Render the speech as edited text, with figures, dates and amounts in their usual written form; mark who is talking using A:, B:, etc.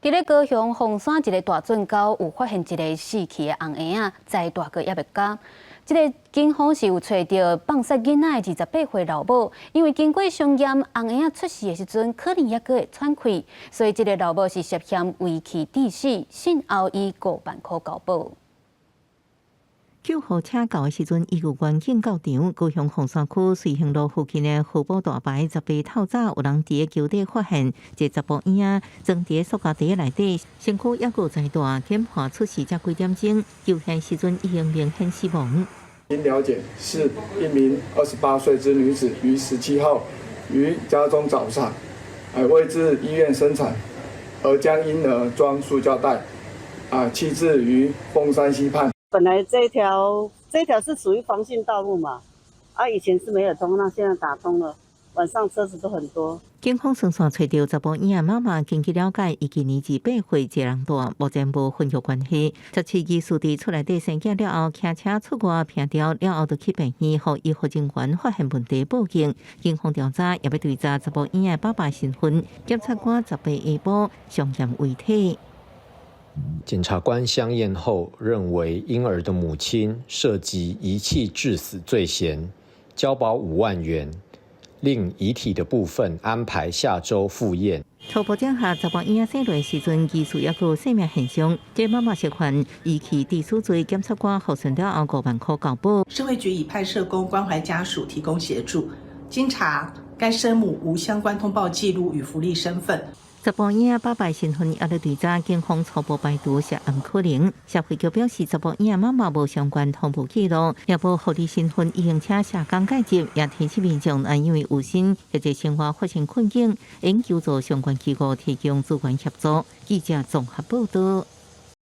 A: 佇咧高雄鳳山一个大圳溝有發現一个死去的紅嬰仔，臍大閣猶未絞。這个警方是有揣著放殺囡仔的28歲老母，因為經過相驗，紅嬰仔出世的時陣可能猶閣會喘氣，所以這个老母是涉嫌遺棄致死，訊後以5萬箍交保。
B: 救護車到的時陣，醫護員警到場。高雄鳳山區瑞興路附近的河寶大牌18透早有人佇个橋底發現一个查埔嬰仔，裝佇个塑膠袋內底，身軀猶閣臍帶，檢看出世才幾點鐘，救現時陣已經明顯死亡。
C: 經了解，是一名28歲之女子，於17號於家中早產，未至醫院生產，而將嬰兒裝塑膠袋，棄置於鳳山溪畔。
D: 本來這條是屬於防汛道路嘛，以前是沒有通，那現在打通了，晚上車子都很多。
B: 警方雙線揣著查埔嬰仔媽媽，根據了解，伊今年28歲，一个人蹛，目前無婚育關係。17日事佇厝內底生囝了後，騎車出外拚著了後，就去病院，予醫護人員發現問題報警。警方調查，也欲追查查埔嬰仔爸爸身份。檢察官18下晡相驗遺體。
E: 檢察官相驗後認為，嬰兒的母親涉及遺棄致死罪嫌，交保5萬元，另遺體的部分安排下週複驗。
B: 初步偵查，查埔嬰仔生落時陣，疑似猶閣有生命現象。這媽媽涉犯遺棄致死罪，檢察官予訊了後5萬箍交保。
F: 社會局已派社工關懷家屬，提供協助。經查，該生母無相關通報記錄與福利身份。
B: 查埔嬰仔爸爸身份猶咧追查，警方初步排除涉案可能。社會局表示，查埔嬰仔媽媽無相關通報記錄，也無福利身份，已經請社工介入，也提醒民眾，因為有心或者生活發生困境，應求助相關機構提供資源協助。記者綜合報道。